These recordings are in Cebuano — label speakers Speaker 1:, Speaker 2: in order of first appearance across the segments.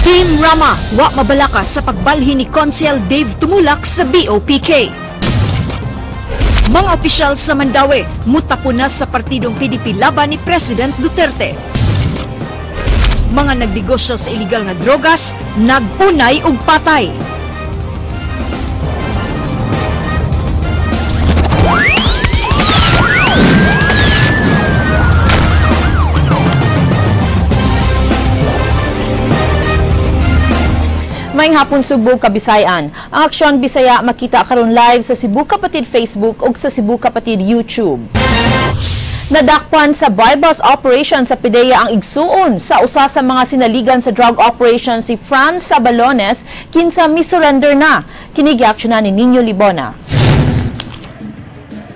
Speaker 1: Team Rama, wa mabalaka sa pagbalhin ni Konsehal Dave Tumulak sa BOPK. Mga opisyal sa Mandaue, mutapo na sa partidong PDP Laban ni President Duterte. Mga nagnegosyo sa iligal nga drogas, nag-unay og patay.
Speaker 2: Maayong hapon, Sugbo, Kabisayan. Ang Aksyon Bisaya makita karon live sa Cebu Kapatid Facebook ug sa Cebu Kapatid YouTube. Nadakpan sa buy-bust operation sa PDEA ang igsuon sa usa sa mga sinaligan sa drug operation, si Franz Sabalones, kinsa mi-surrender na. Kini giaksyonan ni Nino Libona.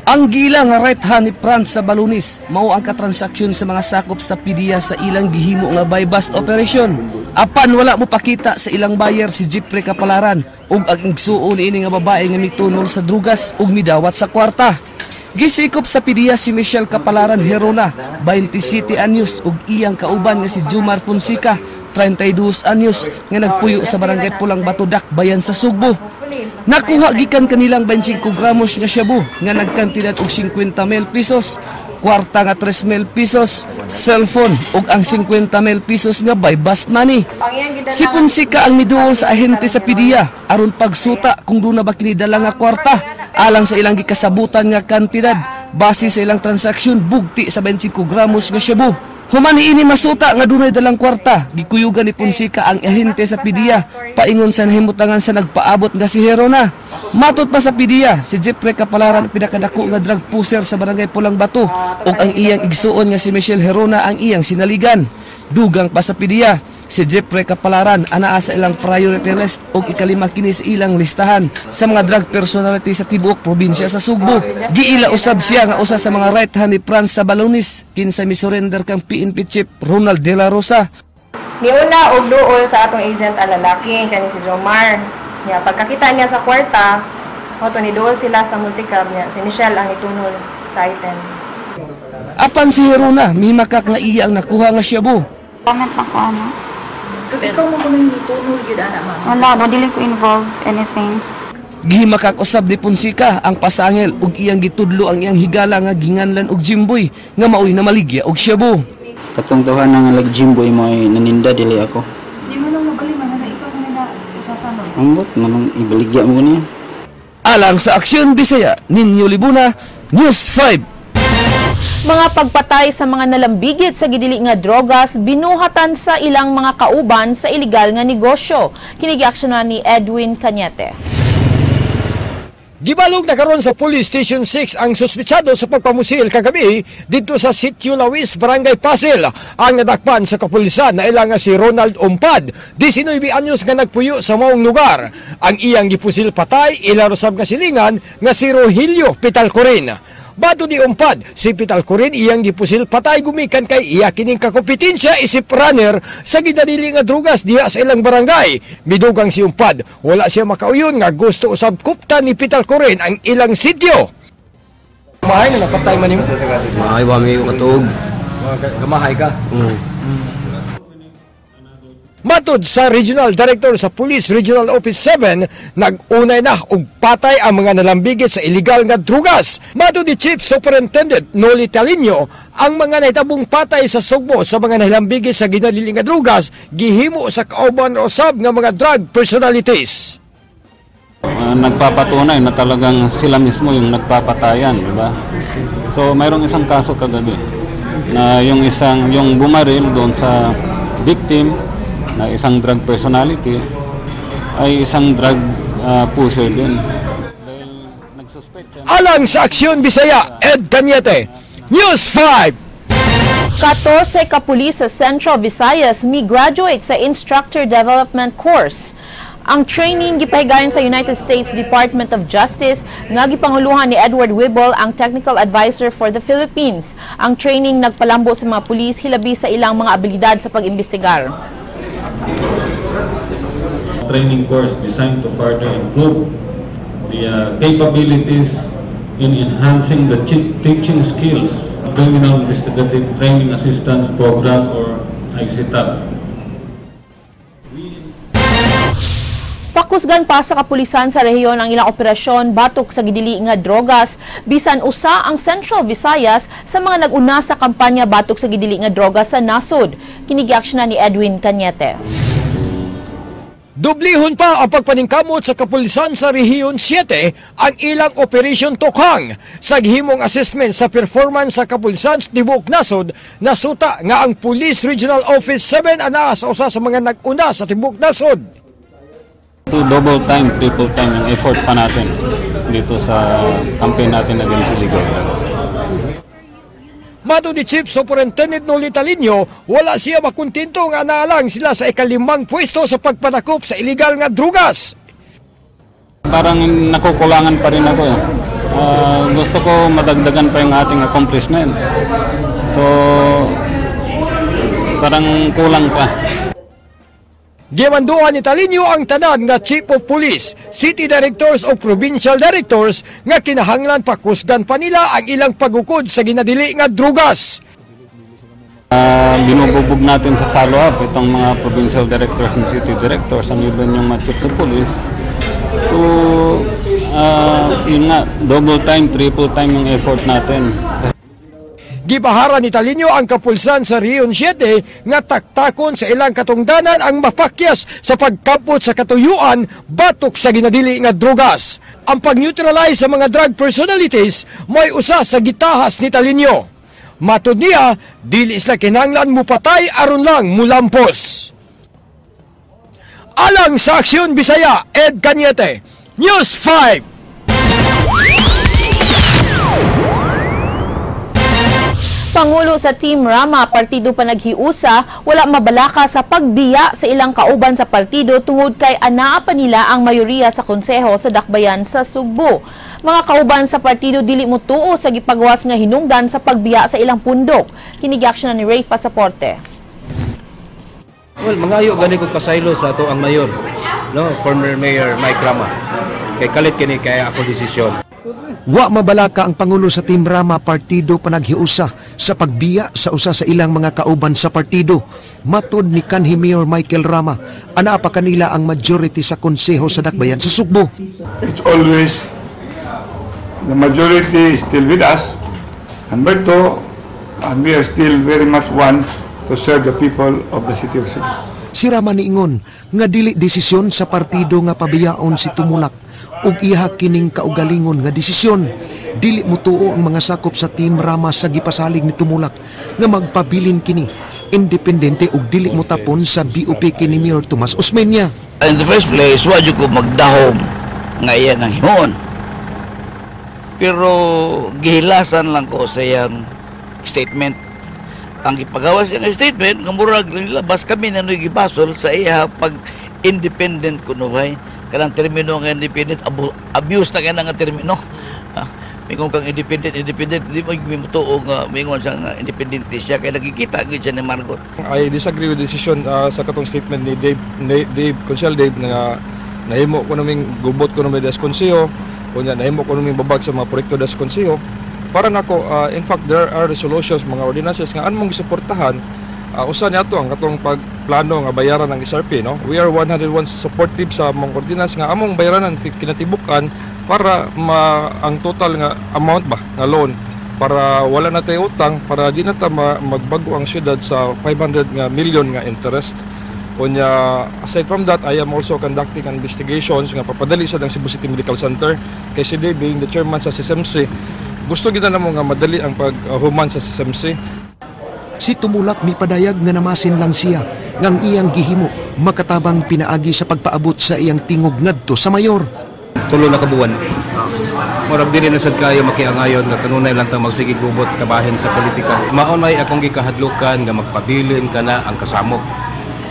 Speaker 3: Ang gila nga right hand ni Franz Sabalones mao ang katransaksyon sa mga sakop sa PDEA sa ilang gihimo nga buy-bust operation. Apan wala mo pakita sa ilang buyer si Jeffrey Kapalaran ug ang igsuon niini nga babae nga mitunol sa drugas ug midawat sa kwarta. Gisikop sa PDEA si Michelle Kapalaran Herona, 27 anyos, ug iyang kauban nga si Jumar Fonseca, 32 anyos, nga nagpuyo sa barangay Pulang Bato, Dakbayan sa Sugbo. Nakuha gikan kanilang 25 gramos nga shabu nga nagkantidad og 50 mil pesos, kwarta nga 3 mil pesos, cellphone ug ang 50 mil pesos nga buy bust money. Si Fonseca ang miduol sa ahente sa PDEA aron pagsuta kung duna ba kini dala nga kwarta alang sa ilang gikasabutan nga kantidad base sa ilang transaksyon bugti sa 25 gramos nga shabu. Human niini masuta nga dunay dalang kwarta, gikuyugan ni Fonseca ang ahente sa PDEA paingon sa nahimutangan sa nagpaabot nga si Herona. Matod pa sa PDEA, si Jeffrey Kapalaran pinakadako nga drug pusher sa barangay Pulang Bato ug ang iyang igsuon nga si Michelle Herona ang iyang sinaligan. Dugang pa sa PDEA, si Jeffrey Kapalaran anaa sa ilang priority list ug ikalima kini sa ilang listahan sa mga drug personality sa tibuok probinsya sa Sugbo. Giila usab siya nga usa sa mga right hand ni Franz Sabalones kinsa misurrender kang PNP Chief Ronald De La Rosa.
Speaker 4: Niuna og duol sa atong agent ang lalaki kani si Jomar. Nya pagkakita niya sa kwarta, moto ni duol sila sa multicab niya. Si Michelle ang itunol sa item.
Speaker 3: Apan si Herona mimakak nga iya ang nakuha nga shabu.
Speaker 5: Comment ako ano.
Speaker 6: Ikaw mo kuno yung itunol yun, ana, ma'am?
Speaker 5: Wala, no, dili ko involved anything.
Speaker 3: Gihimakak usab ni Fonseca ang pasangil ug iyang gitudlo ang iyang higala nga ginganlan og Jimboy nga maoy namaligya og shabu.
Speaker 7: Katong tawhan nga lag Jimboy mo ay naninda dili ako.
Speaker 6: Di mo nang mabali man na ikaw na usasa mo.
Speaker 7: Ambot manong ibaligya mo niya.
Speaker 3: Alang sa Aksyon Bisaya, Ninyo Libuna, News 5.
Speaker 2: Mga pagpatay sa mga nalambigit sa gidili nga drogas binuhatan sa ilang mga kauban sa ilegal nga negosyo. Kini giaksyonan ni Edwin Cañete.
Speaker 8: Gibalog na karon sa Police Station 6 ang suspitsado sa pagpamusil kagabi didto sa Sitio Lawis, Barangay Pasil. Ang nadakpan sa kapulisan na ilang si Ronald Umpad, 19 anyos nga nagpuyo sa maong lugar. Ang iyang gipusil patay, ilarosab nga silingan nga si Rogelio Pitalcorin. Bato ni Umpad, si Pitalcorin iyang gipusil patay gumikan kay iya kining kakompetensya isip runner sa gidanili nga drugas diha sa ilang barangay. Midugang si Umpad, wala siya makauyon nga gusto usab kupta ni Pitalcorin ang ilang sityo.
Speaker 9: Mahay na napatay man nimo.
Speaker 10: Mahay ba may katuog?
Speaker 9: Gamahay ka.
Speaker 8: Matod sa Regional Director sa Police Regional Office 7, nag-unay na og patay ang mga nalambigit sa illegal nga drugas. Matod ni Chief Superintendent Noli Talino, ang mga nahitabong patay sa Sugbo sa mga nalambigit sa ginalili nga drugas gihimo sa kauban usab nga mga drug personalities.
Speaker 11: Nagpapatunay na talagang sila mismo yung nagpapatayan, di ba? So mayroong isang kaso kagabi na yung isang yung bumaril doon sa victim na isang drug personality ay isang drug pusher din. Dahil nagsuspect siya.
Speaker 8: Alang sa Aksyon Bisaya, Ed Cañete, News 5.
Speaker 2: 14 ka pulis sa Central Visayas mi-graduate sa Instructor Development Course. Ang training gipahigayon sa United States Department of Justice nga gipanguluhan ni Edward Wibble, ang Technical Advisor for the Philippines. Ang training nagpalambo sa mga pulis hilabi sa ilang mga abilidad sa pag-imbestigar.
Speaker 11: Training course designed to further improve the capabilities in enhancing the teaching skills, Criminal Investigative Training Assistance Program or ICTAP.
Speaker 2: Pakusgan pa sa kapulisan sa rehiyon ang ilang operasyon batok sa gidili nga drogas, bisan usa ang Central Visayas sa mga nag-una sa kampanya batok sa gidili nga drogas sa nasod. Kini giaksyonan ni Edwin Cañete.
Speaker 8: Dublihon pa ang pagpaningkamot sa kapulisan sa Rehiyon 7 ang ilang Operation Tokhang. Sa gihimong assessment sa performance sa kapulisan sa tibuok nasod, nasuta nga ang Police Regional Office 7 anaa sa usa sa mga nag-una sa tibuok nasod.
Speaker 11: To double time, triple time yung effort pa natin dito sa campaign natin against illegal drugs.
Speaker 8: Matod ni Chief Superintendent Noli Talino, wala siya makontento nga naalang sila sa ikalimang pwesto sa pagpanakop sa illegal nga drugas.
Speaker 11: Parang nakukulangan pa rin ako eh. Gusto ko madagdagan pa yung ating accomplishment. So, parang kulang pa.
Speaker 8: Gimanduan ni Talino ang tanan nga Chief of Police, City Directors o Provincial Directors nga kinahanglan pakusgan pa nila ang ilang pagukod sa ginadili nga drugas.
Speaker 11: Binububog natin sa follow-up itong mga provincial directors and city directors and even yung mga chiefs of police to yun nga, double time, triple time yung effort natin.
Speaker 8: Gibahara ni Talino ang kapulsan sa Region 7 nga taktakon sa ilang katungdanan ang mapakyas sa pagkapot sa katuyuan batok sa ginadili nga drugas. Ang pag-neutralize sa mga drug personalities may usa sa gitahas ni Talino. Matod niya, dili sila kinahanglan mupatay aron lang mulampos. Alang sa Aksyon Bisaya, Ed Cañete, News 5.
Speaker 2: Pangulo sa Team Rama, partido panaghiusa, wala mabalaka sa pagbiya sa ilang kauban sa partido tungod kay anaa pa nila ang mayoriya sa konseho sa Dakbayan sa Sugbo. Mga kauban sa partido dili motuo sa gipagawas nga hinungdan sa pagbiya sa ilang pundok. Kini giaksyonan ni Ray Pasaporte.
Speaker 12: Well, mangayo gani kog pasaylo sa ato ang mayor, no, former Mayor Mike Rama. Kay kalit kini kay ako desisyon.
Speaker 13: Wa mabalaka ang Pangulo sa Team Rama, partido panaghiusa sa pagbiya sa usa sa ilang mga kauban sa partido. Matod ni kanhi Mayor Michael Rama, anaa pa kanila ang majority sa konseho sa Dakbayan sa Sugbo.
Speaker 14: It's always the majority is still with us. Number two, and we are still very much one to serve the people of the city of Cebu.
Speaker 13: Si Rama niingon nga dili desisyon sa partido nga pabiyaon si Tumulak ug iha kining kaugalingon nga desisyon. Dili mutuo ang mga sakop sa Team Rama sa gipasalig ni Tumulak nga magpabilin kini independente ug dili motapon sa BOPK ni Mayor Tomas Osmeña.
Speaker 15: In the first place, wa jud ko magdahom nga iyan ang himuon. Pero gihilasan lang ko sa iyang statement. Ang gipagawas siyang statement, nga murag nilabas kami na gibasol sa iya pag independent kunuhay. Kanang termino nga independent, abuse na kaya nga termino. Mingon kang independent, independent, di mo mutuo nga mingon siya nga independente siya kaya nagkikita gyud siya ni Margot.
Speaker 16: I disagree with the decision sa katong statement ni Dave, ni Dave Consel Dave nga nahimo ko naming gubot ko naming des konseho, kunya nahimo ko naming babag sa mga proyekto des konseho. Para nako, in fact there are resolutions, mga ordinances nga anmong gisuportahan. Usa niya to ang katong pagplano nga bayaran ng SRP, no? We are 101 supportive sa mga ordinance nga among bayaran ang kinatibukan para ang total nga amount ba nga loan para wala na tayo utang, para di na ta magbago ang syudad sa 500 nga million nga interest. Unya, aside from that, I am also conducting investigations nga papadali sa Cebu City Medical Center kay si Dave being the chairman sa CSMC. Gusto gid na namo nga madali ang paghuman sa CSMC.
Speaker 13: Si Tumulak mipadayag nga namasin lang siya ngang iyang gihimo makatabang pinaagi sa pagpaabot sa iyang tingog ngadto sa mayor.
Speaker 12: Tulo na kabuwan. Murag dili na sad kayo makiangayon nga kanunay lang tang magsige gubot kabahin sa politika. Mao nay akong gikahadlukan nga magpabilin kana ang kasamok.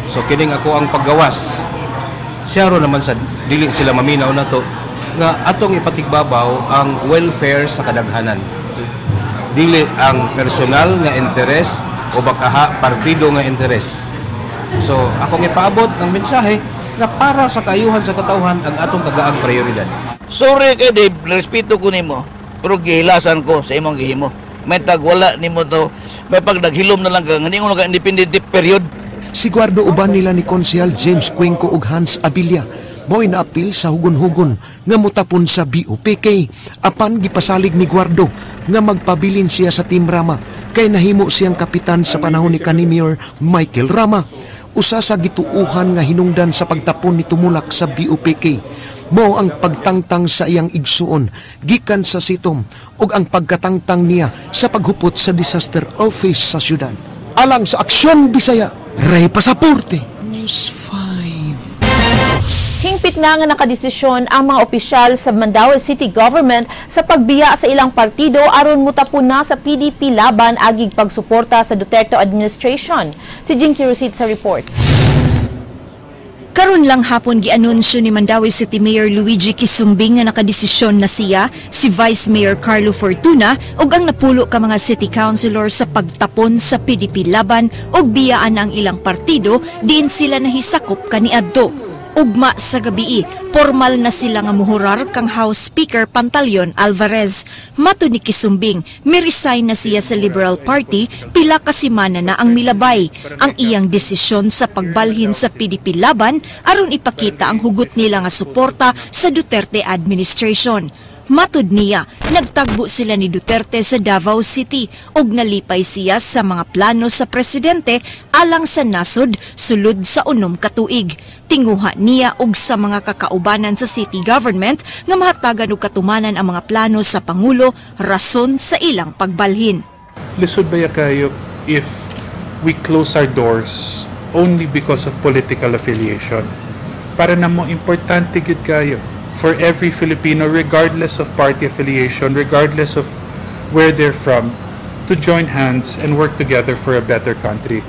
Speaker 12: So kining ako ang paggawas. Siya ro naman sad dili sila maminaw nato nga atong ipatigbabaw ang welfare sa kadaghanan. Dili ang personal nga interes o bakaha partido nga interes. So akong ipaabot ang mensahe nga para sa kaayuhan sa katawhan ang atong tagaang prioridad.
Speaker 15: Sorry kay Dave, respeto ko nimo, pero gihilasan ko sa imong gihimo. May tag wala nimo to, may pag naghilom na lang ka, nga ningon ka independent period.
Speaker 13: Sigwardo uban nila ni Konsehal James Cuenco ug Hans Abilla Mo'y naapil sa hugon-hugon nga mutapon sa BOPK. Apan gipasalig ni Guardo nga magpabilin siya sa Team Rama kay nahimo siyang kapitan sa panahon ni kanhi Mayor Michael Rama. Usa sa gituuhan nga hinungdan sa pagtapon ni Tumulak sa BOPK mao ang pagtangtang sa iyang igsuon gikan sa sitom ug ang pagkatangtang niya sa paghupot sa disaster office sa syudad. Alang sa Aksyon Bisaya, Ray Pasaporte, News 5.
Speaker 2: Hingpit na nga nakadesisyon ang mga opisyal sa Mandaue City Government sa pagbiya sa ilang partido aron mutapon na sa PDP Laban agig pagsuporta sa Duterte administration. Si Jinky Rosit sa report.
Speaker 1: Karon lang hapon gianunsyo ni Mandaue City Mayor Luigi Quisumbing nga nakadesisyon na siya, si Vice Mayor Carlo Fortuna ug ang napulo ka mga city councilor sa pagtapon sa PDP Laban ug biyaan ang ilang partido diin sila nahisakop kaniadto. Ugma sa gabii, formal na sila nga muhurar kang House Speaker Pantaleon Alvarez. Matud ni Quisumbing, mi-resign na siya sa Liberal Party, pila ka semana na ang milabay. Ang iyang desisyon sa pagbalhin sa PDP Laban aron ipakita ang hugot nila nga suporta sa Duterte administration. Matud niya, nagtagbo sila ni Duterte sa Davao City ug nalipay siya sa mga plano sa presidente alang sa nasod sulod sa 6 ka tuig. Tinguha niya og sa mga kakaubanan sa city government nga mahatagan og katumanan ang mga plano sa Pangulo rason sa ilang pagbalhin.
Speaker 17: Lisod ba kayo if we close our doors only because of political affiliation? Para namo, importante gid kayo for every Filipino, regardless of party affiliation, regardless of where they're from, to join hands and work together for a better country.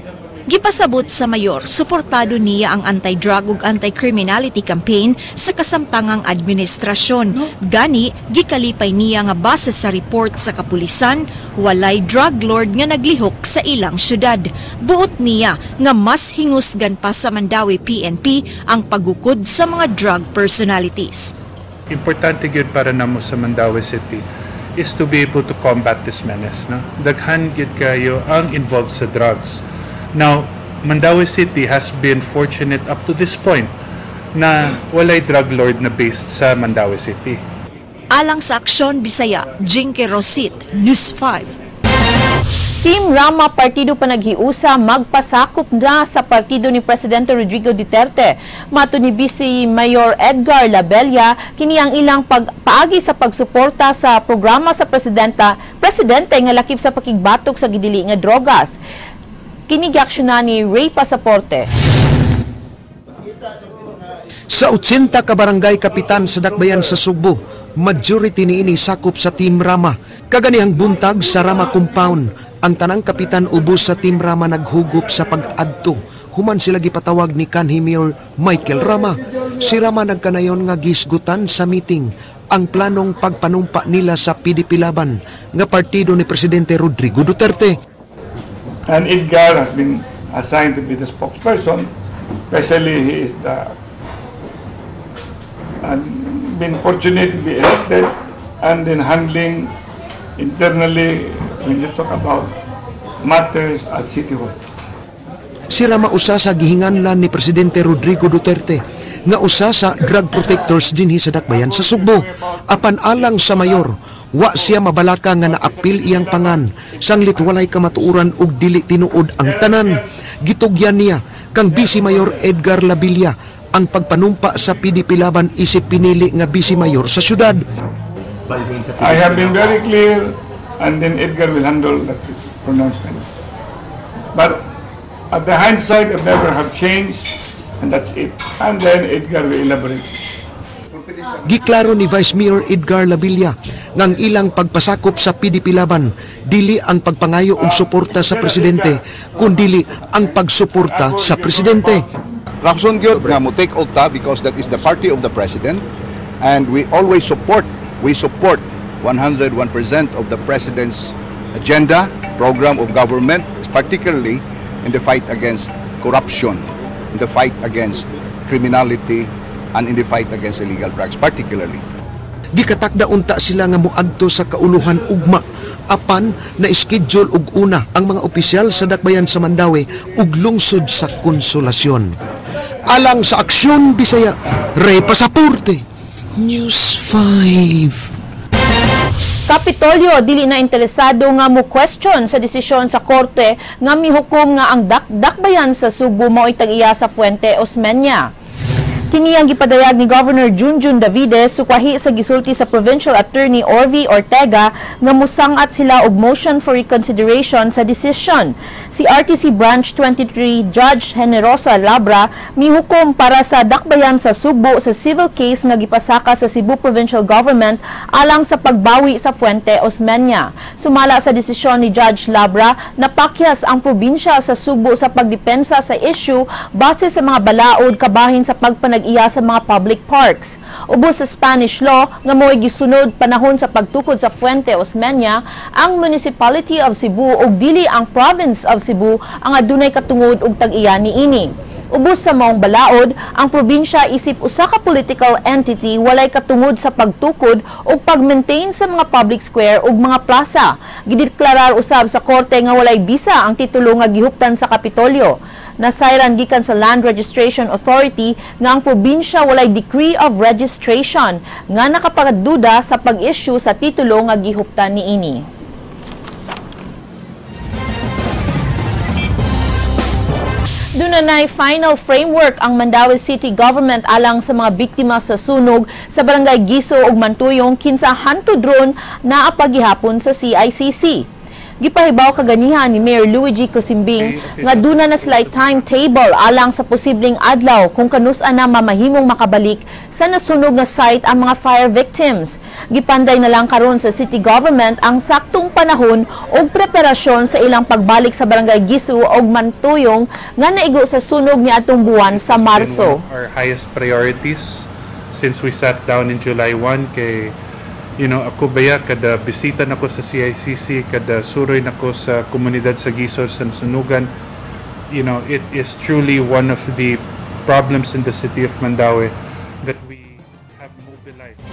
Speaker 1: Gipasabot sa mayor, suportado niya ang anti-drug ug anti-criminality campaign sa kasamtangang administrasyon. Gani, gikalipay niya nga base sa report sa kapulisan, walay drug lord nga naglihok sa ilang syudad. Buot niya nga mas hingusgan pa sa Mandaue PNP ang pagukod sa mga drug personalities.
Speaker 17: Importante gyud para namo sa Mandaue City is to be able to combat this menace. No? Daghan gyud kayo ang involved sa drugs. Now, Mandaue City has been fortunate up to this point na walay drug lord na based sa Mandaue City.
Speaker 1: Alang sa Aksyon Bisaya, Jinky Rosit, News 5.
Speaker 2: Team Rama Partido Panaghiusa magpasakop na sa partido ni Presidente Rodrigo Duterte. Matud ni Vice Mayor Edgar Labella, kini ang ilang pagpaagi sa pagsuporta sa programa sa presidente nga lakip sa pakigbatok sa gidili nga drogas. Kini giaksyonan ni Ray Pasaporte.
Speaker 13: Sa 80 ka barangay kapitan sa Dakbayan sa Sugbo, majority niini sakop sa Team Rama. Kaganihang buntag sa Rama Compound, ang tanang kapitan ubos sa Team Rama naghugop sa pag-adto. Human sila gipatawag ni kanhi Mayor Michael Rama. Si Rama nagkanayon nga gisgutan sa meeting ang planong pagpanumpa nila sa PDP Laban nga partido ni Presidente Rodrigo Duterte.
Speaker 14: And Edgar has been assigned to be the spokesperson, especially he is the and been fortunate to be elected and then handling internally when you talk about matters at City Hall.
Speaker 13: Si Rama usa sa gihinganlan ni Presidente Rodrigo Duterte nga usa sa drug protectors dinhi sa Dakbayan sa Sugbo. Apan alang sa mayor, wa siya mabalaka nga naapil iyang pangan sanglit walay kamatuoran ug dili tinuod ang tanan. Gitugyan niya kang Vice Mayor Edgar Labilla ang pagpanumpa sa PDP Laban isip pinili nga Vice Mayor sa syudad.
Speaker 14: I have been very clear, and then Edgar will handle that pronouncement. But at the hindsight, I never have changed, and that's it. And then Edgar will elaborate.
Speaker 13: Giklaro ni Vice Mayor Edgar Labilla nga ang ilang pagpasakop sa PDP Laban dili ang pagpangayo og suporta sa presidente, kundili ang pagsuporta sa presidente.
Speaker 18: Rason gyud nga mo take oath ta because that is the party of the president, and we always support, we support 101% of the president's agenda, program of government, particularly in the fight against corruption, in the fight against criminality, and in the fight against illegal drugs particularly.
Speaker 13: Gikatakda unta sila nga moadto sa kauluhan ugma, apan na schedule og una ang mga opisyal sa Dakbayan sa Mandaue ug lungsod sa Konsolasyon. Alang sa Aksyon Bisaya, Ray Pasaporte, News 5.
Speaker 2: Kapitolyo dili na interesado nga mo question sa desisyon sa korte nga mihukom nga ang dakbayan sa Sugbo mao'y tag-iya sa Fuente Osmeña. Kini ang gipadayag ni Governor Junjun Davide sukwahi sa gisulti sa Provincial Attorney Orvie Ortega nga musangat sila og motion for reconsideration sa decision. Si RTC Branch 23 Judge Generosa Labra mihukom para sa dakbayan sa Sugbo sa civil case nga gipasaka sa Cebu Provincial Government alang sa pagbawi sa Fuente Osmeña. Sumala sa desisyon ni Judge Labra, napakyas ang probinsya sa Sugbo sa pagdepensa sa issue base sa mga balaod kabahin sa pagpanag-iya sa mga public parks. Ubos sa Spanish law nga mo'y gisunod panahon sa pagtukod sa Fuente Osmeña, ang Municipality of Cebu ug dili ang Province of Cebu ang adunay katungod og tag-iya niini. Ubos sa maong balaod, ang probinsya isip usa ka political entity walay katungod sa pagtukod ug pag-maintain sa mga public square ug mga plaza. Gideklarar usab sa korte nga walay bisa ang titulo nga gihuptan sa Kapitolyo. Nasayran gikan sa Land Registration Authority nga ang probinsya walay decree of registration nga nakapagduda sa pag-issue sa titulo nga gihuptan niini. Dunay final framework ang Mandaue City Government alang sa mga biktima sa sunog sa Barangay Giso ug Mantuyong kinsa hantod ron naa pagihapon sa CICC. Gipahibaw kaganihan ni Mayor Luigi Cosimbing nga duna na sila timetable alang sa posibleng adlaw kung kanus-a na mamahimong makabalik sa nasunog nga site ang mga fire victims. Gipanday na lang karon sa city government ang saktong panahon ug preparasyon sa ilang pagbalik sa Barangay Giso ug Mantuyong nga naigo sa sunog niadtong buwan sa Marso.
Speaker 17: One of our highest priorities since we sat down in July 1 kay, you know, ako baya, kada bisita nako sa CICC, kada suroy nako sa komunidad sa Giso sa nasunugan, you know, it is truly one of the problems in the city of Mandaue that we have mobilized.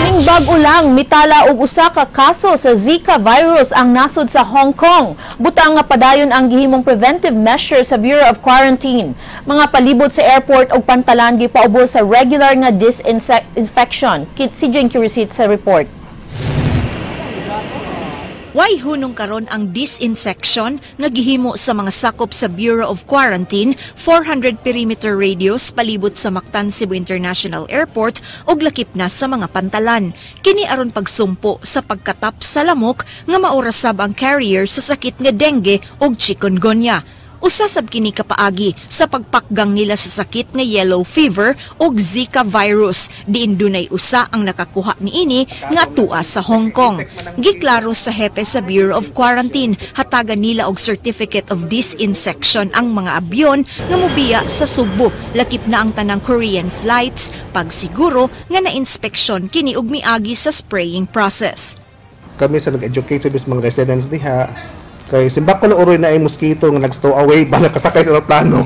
Speaker 2: Ning bag-o lang mitala og usa ka kaso sa Zika virus ang nasod sa Hong Kong. Butang nga padayon ang gihimong preventive measure sa Bureau of Quarantine. Mga palibot sa airport og pantalan gipaubos sa regular nga disinfection. Si Jane Curisit sa report.
Speaker 1: Way hunong karon ang disinsection nga gihimo sa mga sakop sa Bureau of Quarantine, 400 perimeter radius palibot sa Mactan Cebu International Airport ug lakip na sa mga pantalan. Kini aron pagsumpo sa pagkatap sa lamok nga maorasab ang carrier sa sakit nga dengue ug chikungunya. Usa sab kini kapaagi sa pagpakgang nila sa sakit nga yellow fever ug Zika virus. Diin dunay usa ang nakakuha niini nga tua sa Hong Kong. Giklaro sa hepe sa Bureau of Quarantine, hatagan nila og certificate of disinsection ang mga abyon nga mobiya sa Sugbo, lakip na ang tanang Korean flights, pagsiguro nga na-inspeksyon kini og miagi sa spraying process.
Speaker 19: Kami sa nag-educate sa mga residents diha. Kay simbak ko na uroy na ay mosquito nga nag-stow away ba nakasakay sa aeroplano.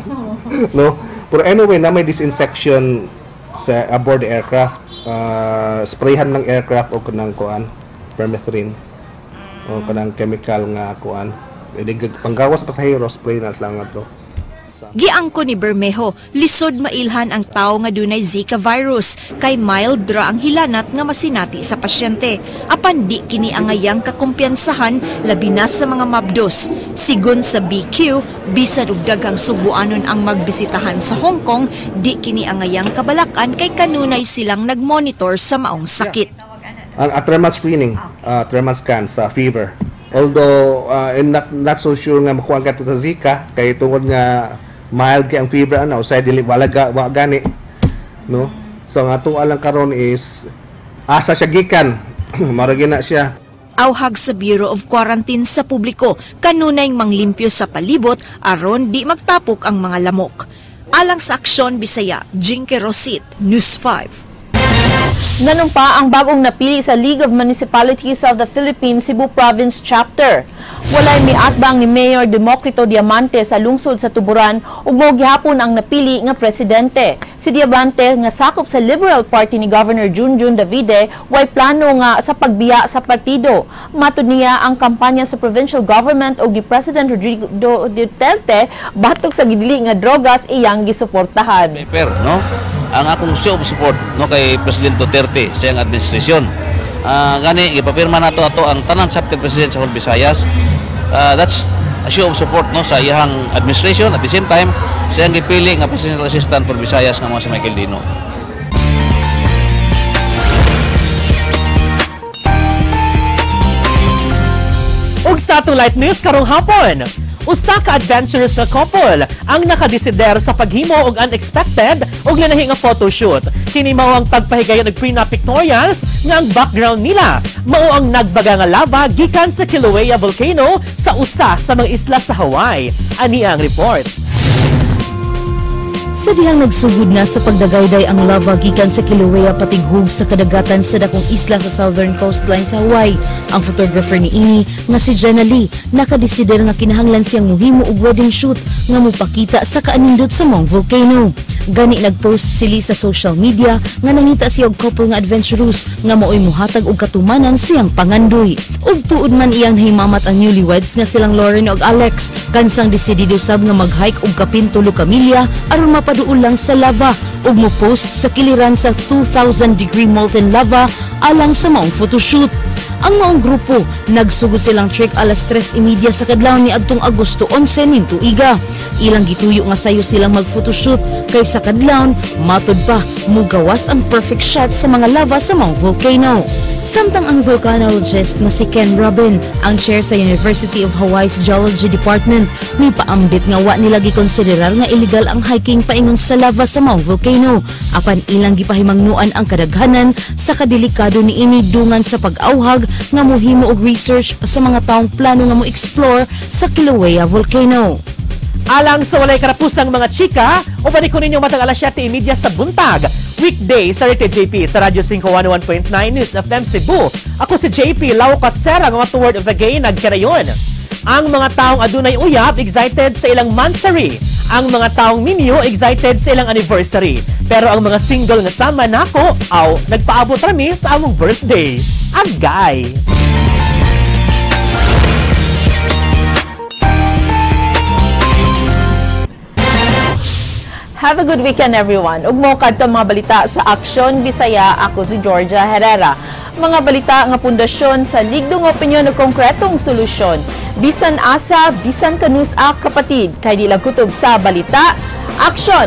Speaker 19: No? Pero anyway, na may disinfection sa aboard the aircraft, sprayhan ng aircraft o kanang kuan, permethrin o kanang chemical nga kuan. Edi panggawas sa pasahero, spray na lang ato.
Speaker 1: Giangko ni Bermejo, lisod mailhan ang tao nga dunay Zika virus kay mild ra ang hilanat nga masinati sa pasyente. Apan di kini angayang kakumpiyansahan labi na sa mga mabdos. Sigon sa BQ, bisan og daghang Sugbuanon ang magbisitahan sa Hong Kong, di kini angayang kabalakan kay kanunay silang nagmonitor sa maong sakit.
Speaker 19: Ang thermal screening, thermal scan sa fever. Although not so sure nga makuha ka sa Zika kay tungod nga mild kay ang fever ana usay dili wala wa gani, no? So ang ato lang karon is asa siya gikan mara gina siya.
Speaker 1: Awhag sa Bureau of Quarantine sa publiko kanunay manglimpyo sa palibot aron di magtapok ang mga lamok. Alang sa Aksyon Bisaya, Jinke Rosit, News 5.
Speaker 2: Nanumpa ang bagong napili sa League of Municipalities of the Philippines Cebu Province Chapter. Walay miatbang ni Mayor Democrito Diamante sa lungsod sa Tuburan ug mao gihapon ang napili nga presidente. Si Diamante nga sakop sa Liberal Party ni Governor Junjun Davide way plano nga sa pagbiya sa partido. Matud niya ang kampanya sa provincial government ug ni President Rodrigo Duterte batok sa gidili nga drogas iyang gisuportahan.
Speaker 15: Paper, no? Ang akong show of support, no, kay President Duterte sa iyang administrasyon. Gani gipapirma nato ato ang tanan chapter president sa whole Visayas. That's a show of support, no, sa iyang administration, at the same time sa iyang gipili nga presidential assistant for Visayas nga mo si Michael Dino.
Speaker 20: Ug sa atong light news karong hapon, usa ka adventurous nga couple ang nakadesider sa paghimo og unexpected ug lanahi nga photoshoot. Kini mao ang pagpahigayon og prenup pictorials nga ang background nila mao ang nagbaga nga lava gikan sa Kilauea volcano sa usa sa mga isla sa Hawaii. Ani ang report.
Speaker 1: Sa dihang nagsugod na sa pagdagayday ang lava gikan sa Kilauea patighug sa kadagatan sa dakong isla sa southern coastline sa Hawaii, ang photographer ni ini nga si Jenna Lee nakadesider nga kinahanglan siyang muhimo og wedding shoot nga mopakita sa kaanindot sa Mount Volcano. Gani nagpost si Lee sa social media nga nangita siya og couple nga adventurous nga maoy muhatag og katumanan siyang pangandoy. Ug tuod man iyang nahimamat ang newlyweds nga silang Lauren og Alex, kansang desidido sab nga mag-hike og kapin 3 ka milya aron mapaduol lang sa lava ug mo-post sa kiliran sa 2,000 degree molten lava alang sa maong photoshoot. Ang maong grupo, nagsugod silang trek alas 3:30 sa kadlawon ni adtong Agosto 11 ning tuiga. Ilang gituyo nga sayo silang mag-photoshoot kay sa kadlawon matud pa mugawas ang perfect shot sa mga lava sa Mount Volcano. Samtang ang volcanologist na si Ken Robin, ang chair sa University of Hawaii's Geology Department, may paambit nga wa nila gikonsiderar nga illegal ang hiking paingon sa lava sa Mount Volcano. Apan ilang gipahimangnuan ang kadaghanan sa kadelikado niini dungan sa pag-awhag nga mohimo og research sa mga taong plano nga mo-explore sa Kilauea Volcano.
Speaker 20: Alang sa walay karapusang mga chika, uban ko ninyo matag alas 7:30 sa buntag. Weekday sa RTJP sa Radyo 5 101.9 News FM Cebu. Ako si JP Lau Katsera nga word of the gay nagkarayon. Ang mga taong adunay uyab excited sa ilang monthsary. Ang mga taong minyo excited sa ilang anniversary. Pero ang mga single nga sama nako, aw nagpaabot rami sa among birthday. Agay!
Speaker 2: Have a good weekend, everyone. Ug mo kadto mga balita sa Aksyon Bisaya, ako si Georgia Herrera. Mga balita nga pundasyon sa ligdong opinyon ug konkretong solusyon. Bisan asa, bisan kanus-a kapatid, kay di lang kutob sa balita, aksyon!